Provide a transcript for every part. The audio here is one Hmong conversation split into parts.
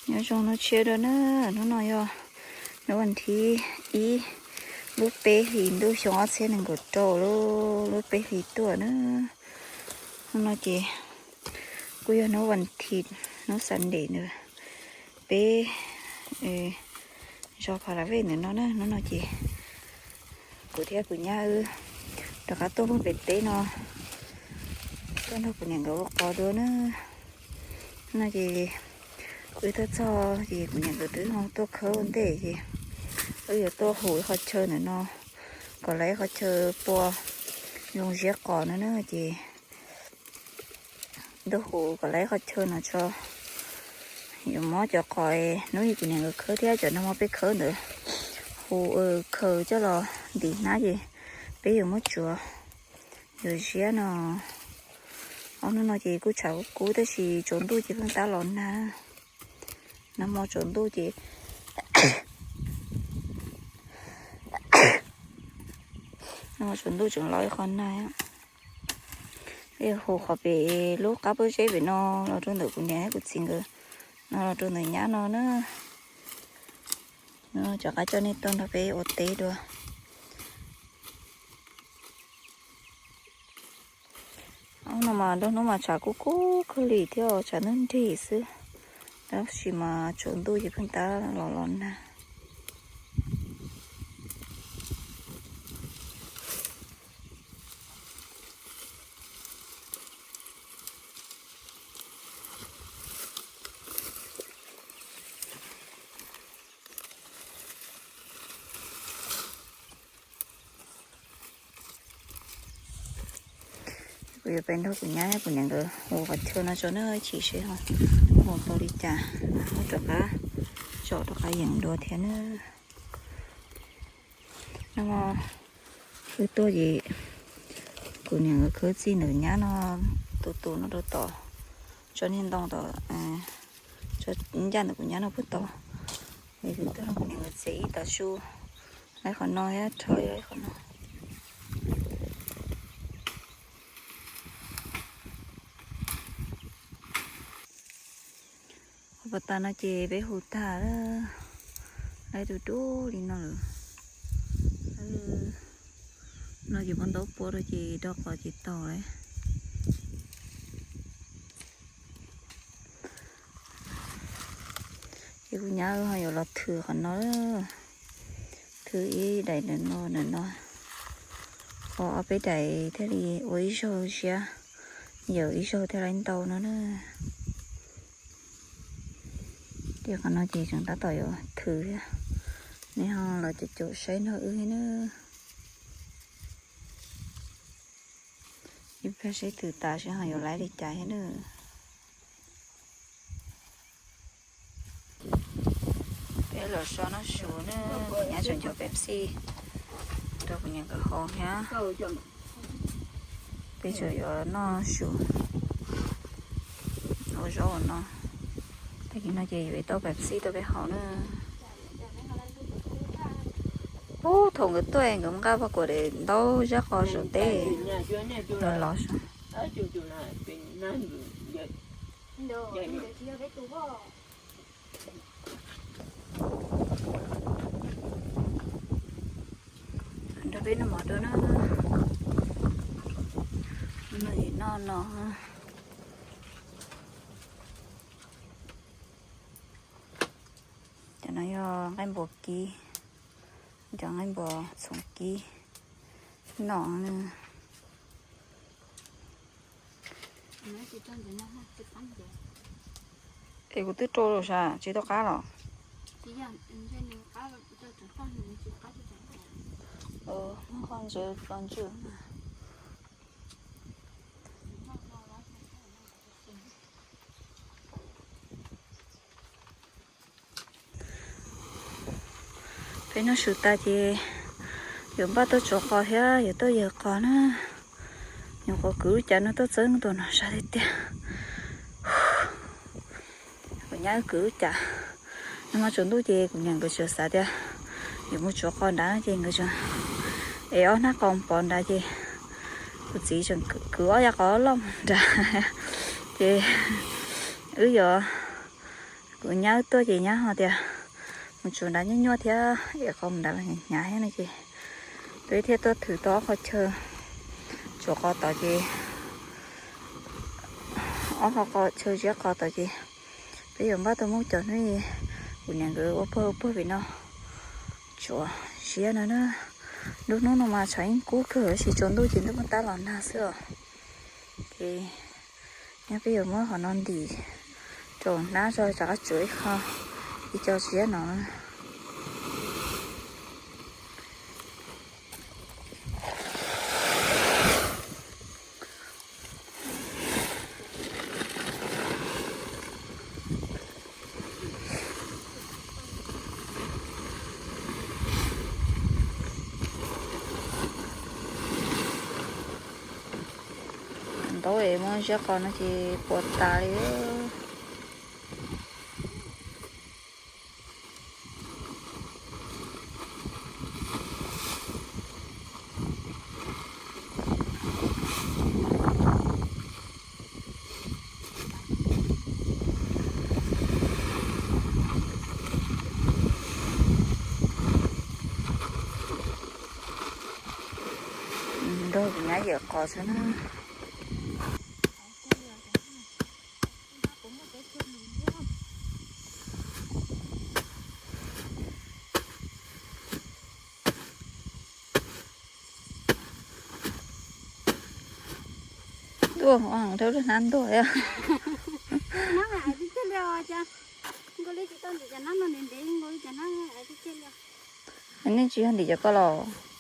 Nyob zoo hnub tshiab dua na, hnub no yog hnub vas thib ib lub peb hlis ntuj xyoo ob txhiab nees nkaum rau lub, lub peb hlis tuaj na. Hnub no ces kuj yog hnub vas thib, hnub Sunday na, peb zos Pha La Vej ntawm no na. Hnub no ces kuv thiab kuv nyab wb rov qab tuaj pem teb no, tuaj nrog kuv niam nkawd ua qos dua na. No ces wb tuaj txog ces kuv niam nkawd twb ho tuaj khawb ua ntej ces wb yuav tuaj hu ib qho chaw ntawm no kom lawv ib qho chaw pua zoo ziab qos no na ces tuaj hu kom lawv ib qho chaw no tso. Yuav muab cov qos hnub ib kuv niam nkawd khawb thiab cov no muab peb khawb ntawd hu khaws coj los ntim hnab ces peb yuav muab tsuav yuav ziab no. Ob hnub no ces kuj tshav kub kub tab sis tsaus ntuj ces pheej tab los nag. Nag hmo tsaus ntuj ces, nag hmo tsaus ntuj tseem los ib qho nag. Peb hu qhov pem lub qab pob zeb pem no los rau ntawm kuv niam thiab kuv txiv nkawd no los rau ntawm nyab no na. Rov qab coj nej tuaj nrog peb ua teb dua. Hnub no mas nruab hnub mas tshav kub kub kawg li thiab tshav ntuj nrig xwb, tab sis mas tsaus ntuj ces pheej tab los los nag. Kuv yuav pem nrog kuv nyab kuv niam nkawd hu qhov chaw no tso na, chim seb ho mus tau li cas, rov qab zom rov qab yeem dua thiab na. No wb tuaj ces kuv niam nkawd khawb txij ntawm nyab no, tus tus no rau tom, tso niag ntoo tom, tso ncaj ntawm kuv nyab no puag tod. Es kuv tuaj kuv niam nkawd txiav ib tag su, lawv qhov no thiab rho lawv qhov no. Qhov pas tas no ces peb hu tag lawm, lawv tus dub li no lawm. No ces muab ntaub pua rau ces do qos ces tau lawm. Ces kuv nyab ho yuav los thwm qhov no, thwm ib daim ntawm no, ntawm no, qos ob peb daim thiaj li ua ib zaug ziab, yawm ib zaug thiaj li ntau no na. Ces qhov no ces tseem tab tom yuav thwm thiab, nej ho los caum caum saib nrog wb thiab na. Ib pliag seb thwm tas seb ho yuav laiv li cas thiab na. Peb los so noj su na, kuv nyab tseem cov Pepsi rau kuv niam nkawd haus thiab. Peb tseem yuav noj su, ua zaub ua no. Tag kis no ces yuav ib tauj Pepsi tuaj peb haus na. Ub, thaum nkawd tuaj nkawd nqa paj kuam daim ntaub zab qos saum teb los los. Nrog peb noj mov dua na. Noj no. Cov no yog nqaij npua kib, cov nqaij npua txhoov kib no. Es kuv twb rau los sas tsis tau qab los. Muab qhov ntswg los ntswg. Peb noj su tas ces yuav npaj tuaj tsuav qos thiab yuav tuaj yawg qos na. Nyuam qhuav kwv lub cav no tuaj txeeb tus no sab tiag tiag. Kuv nyab kwv lub cav, nag hmo tsaus ntuj ces kuv niam nkawd tseem xav tias yuav mus tsuav qos nrad ces nkawd tseem ev ob hnab qos pov nrad ces kuv txiv tseem kwv ob yav qos loj nrad ces wb yuav Kuv nyab tuaj ces nyab ho tias mus tsuav nrad nyuaj nyuaj thiab, es qhov mus nrad los hnyav thiab no ces peb thiaj tuaj thwm tau ob qho chaw, tsuav qhov tod ces, ob qho qhov chaw ziab qhov tod ces peb yuav npaj tau mus cov hnub kuv niam nkawd ua pawg ua pawg pem no tsuav ziab no na. Nruab hnub no mas tshav yeej kub kawg tab sis tsaus ntuj ces ntuj muaj tab los nag xwb os. Ces nyob peb yuav muab qhov no ntim rau hnab tso rov qab tsuav ib qho, ib co ziab no. Ntaub es muab ziab qos no ces puas tas li. Nrog kuv nyab yawm qos xwb na. Tuaj ua heev rau lub hnab ntuag. Nej tsis yog ntim cov ko los?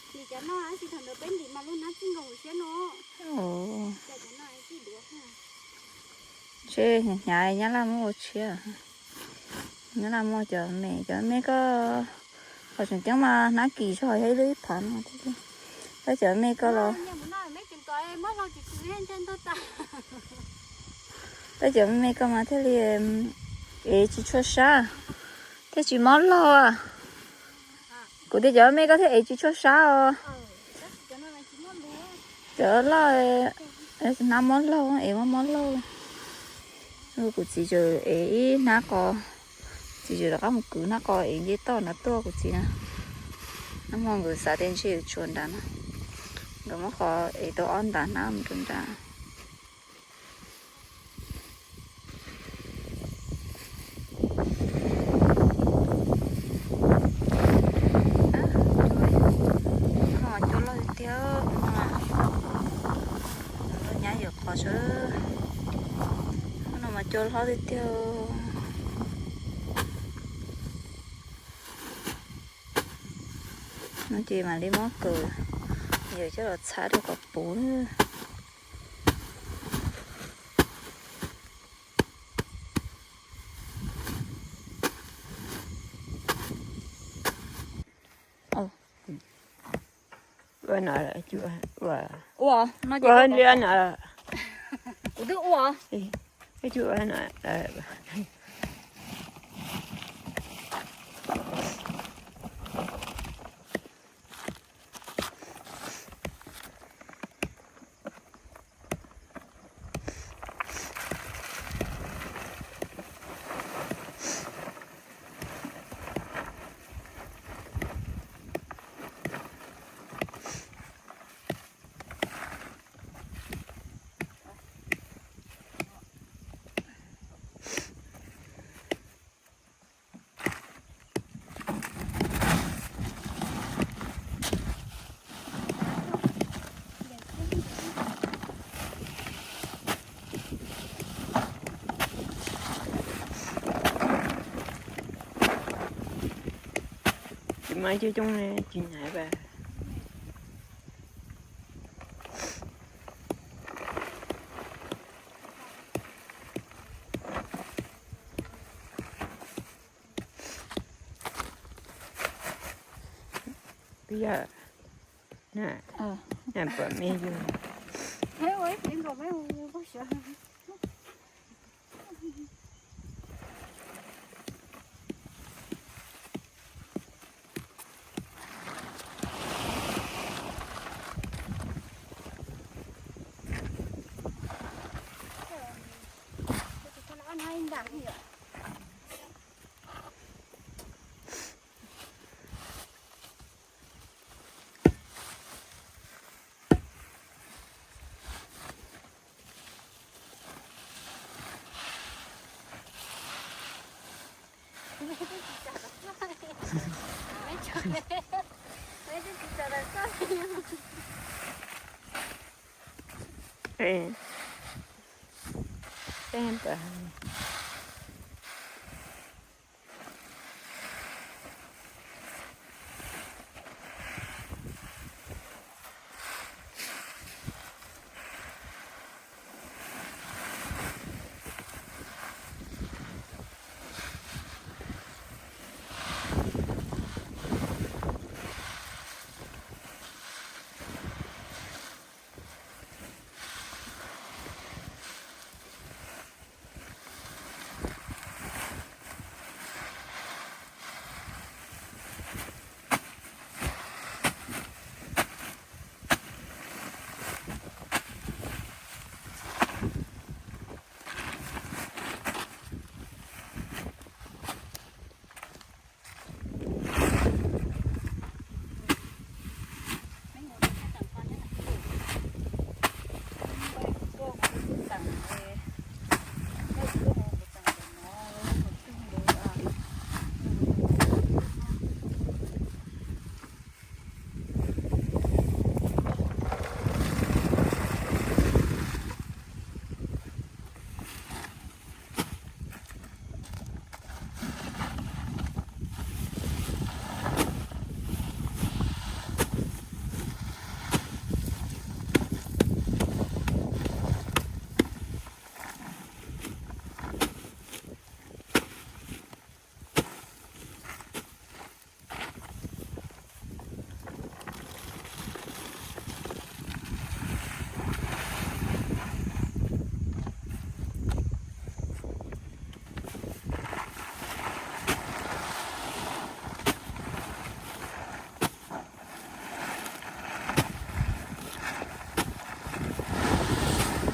Ntim cov no, thaum ntawd peb ntim mas lub hnab txij nkaus hauv siab no. Seb hnyav nyab laj muab ua tshiab. Nyab laj muab cov me, cov me ko, qhov tseem ceeb mas hnab kis zog yog ib lub ib phav no. Tab cov me ko los, tab cov me ko mas thiaj li ev tsis tshua sab, thiaj tsis mob laug. Kuv tias cov me ko thiaj ev tsis tshua sab os. Cov loj, hnab mob laug, ev mob mob laug. Kuv txiv tseem ev ib hnab qos, txiv tseem rov qab mus kwv hnab qos ev nce toj nrad tuaj kuv txiv na. Nag hmo nkawd xav tias ntshe yuav tsuav nrad na, nkawd muab qos ev tau ob nta hnab mus rau nrad. Cua loj tiag tiag, nyab yawm qos sab no mas cua hlob tiag tiag. No ces mam li muab kaws, yawm coj los txhab rau kom puv na. Ua no, ua, ua no, kuv twb ua. Tsis muaj coob coob ne, tsis hnyav pas. Peb yog na, na pom me yus.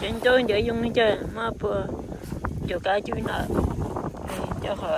Cov ncauj ncawv yoo li cas mas puas ncaws kab cub no coj qhov.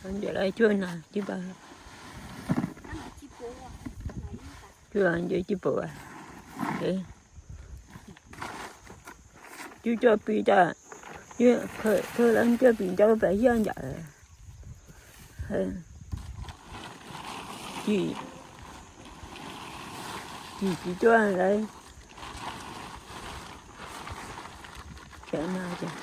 Ntawm lawv cuaj no, cuaj no ntawm cib pum. Cib cuaj pis tas, thawj lawv cuaj pis ncauj pas yaj ntsam. Cim, cim tsis cuaj lawv. Cov no ces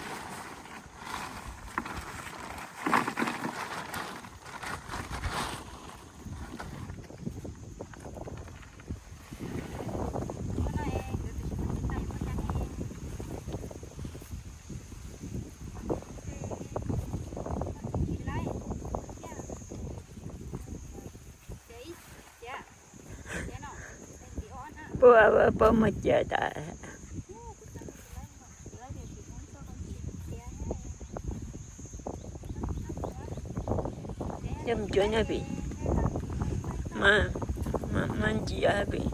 Ua paub muaj cia tas. Coj mus cuab nyob pem, mas ntsia pem.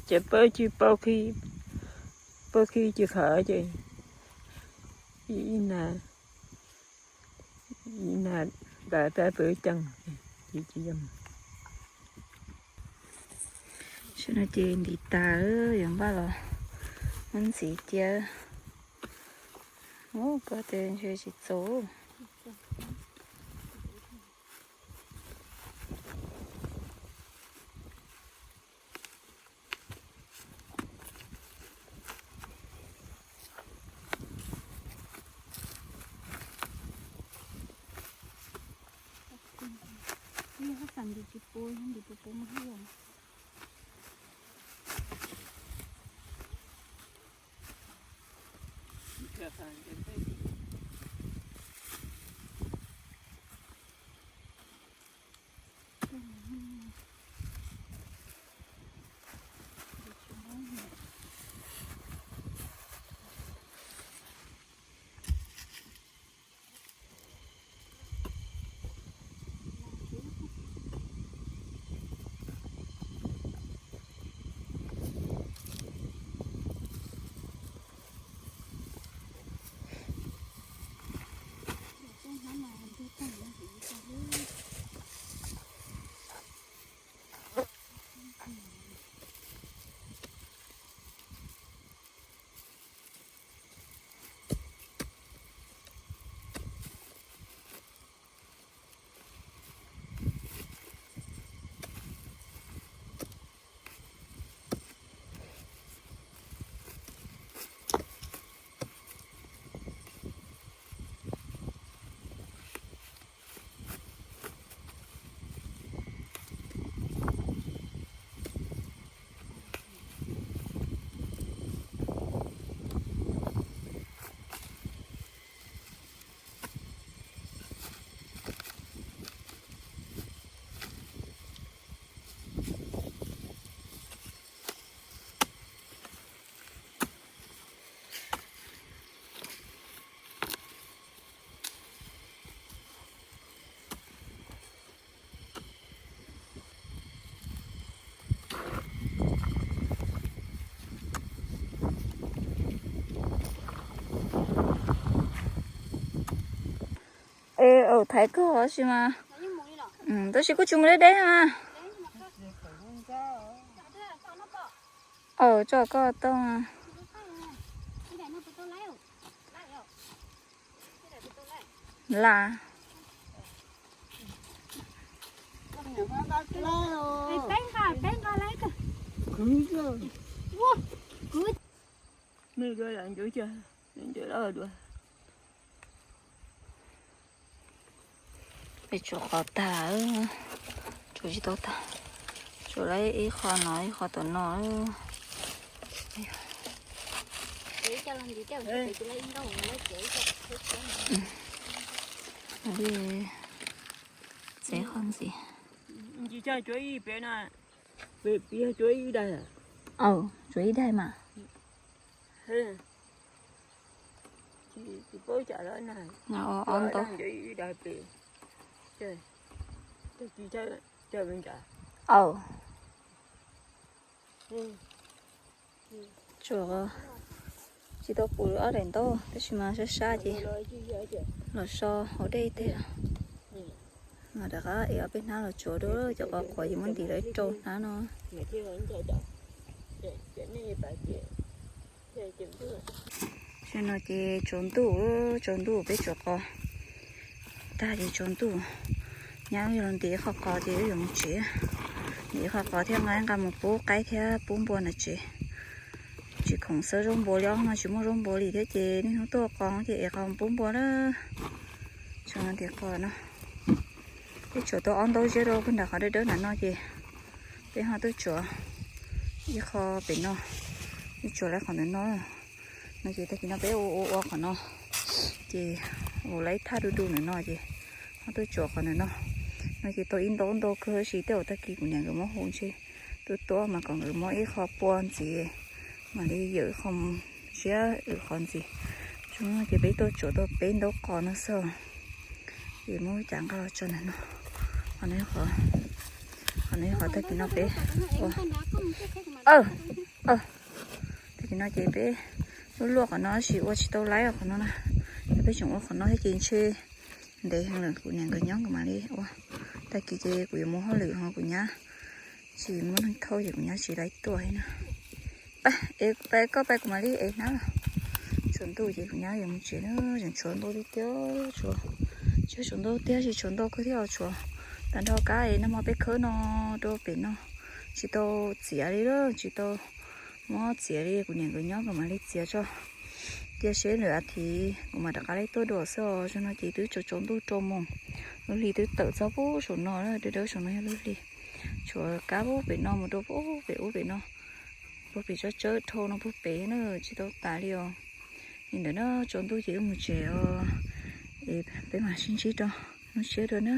Ces pab tsis pab khib, pab khib tsis khov ces ib na, ib na pab pab pab ceeb ces tsis yog. Tam no ces ntiv tas, yuav npaj los muab ntxiv cia. Ub, koj tes ntshe tsis txaus. Thaiv koj tab sis mas, tab sis kuj tsis mus deb deb mas. Aw, tso koj tau. Las. Peb tsuav qhov tag, tsuav tsis tau tag, tsuav lawm ib qho no ib qho tom no. Txev qhov ntxiv. Aw, tsuav ib daim mas. Aw. Tsuav tsis tau pum ob daim ntaub tab sis mas sab sab ces los so hauv dej teg. Mas rov qab ev ob peb hnab los tsuav dua cov qos qhuav ces muab ntim lawv rau hnab no. Tam no ces tsaus ntuj, tsaus ntuj peb tsuav qos tag ces tsaus ntuj. Nyab wb yuav los ntim qhov qos ces wb yuav mus tsev. Ntim qhov qos thiab nqa, nqa mus pub qaib thiab pub npua na tsev. Tsis khoom xawb zaub npua li, ob hnub no tsis muaj zaub npua li thiab ces niaj hnub tuaj qos ces ev qos pub npua lawm. Tsaus ntuj ntim qos no. Peb tsuav tau ob ntaub ziab rau puag nram qhov dawb dawb nram no ces peb ho tuaj tsuav ib qho pem no, ib tsuav lawm qhov ntawm no. No ces tag kis no peb ua ua ua qhov no, ces ua lawm ib thaj du du ntawm no ces ho tuaj tsuav qhov ntawm no. No ces tau ib ntaub ntau kawg tab sis tej zaum tag kis kuv niam nkawd muab hu ntshe tuaj tuaj mas kom nkawd muab ib qho pua ntxiv, mam li yawm ib qho ziab wb qhov ntxiv. Tsaus ntuj ces peb tuaj tsuav tau peb ntaub qos no xwb. Ces muab cov nqa los tso ntawm no. Qhov no, qhov no yog qhov tag kis no peb ua, tag kis no ces peb luaj luaj qhov no tab sis ua tsis tau laib qhov no na. Peb tseem ua qhov no thiab ces ntshe ntev heev lawm, kuv niam nkawd nyob nkawd mam li ua. Tag kis ces kuv yuav mus hauj lwm ho kuv nyab tsis muaj neeg thauj ces kuv nyab tsis laib tuaj na. Pab, es koj pab kuv mam li ev hnab. Tsaus ntuj ces kuv nyab yuav mus tsev na, tseem tshuav ntau tiag tiag, tshuav, tsis tsaus ntuj tiag tab sis tshuav ntau kawg thiab os, tshuav tag nrho kab es nag hmo peb khawb no rau pem no tsis tau txiav li lawm, tsis tau muab txiav li, kuv niam nkawd nyob nkawd mam li txiav tso. Cia seb lwm as thiv kuv mam rov qab li tuaj dua xwb os. Zaum no ces twb tsaus tsaus ntuj rau moos, lub hli twb tawm txog pub saum no, dawb dawb saum no yog lub hli. Tshuav kab pub pem no mus rau pub pem ub pem no, puag pem tsob tsawb dhau no puag pem na, tsis tau tas li os. Li ntawd na, tsaus ntuj ces wb mus tsev os. Es peb mam sib ntsib rau hnub tshiab dua na.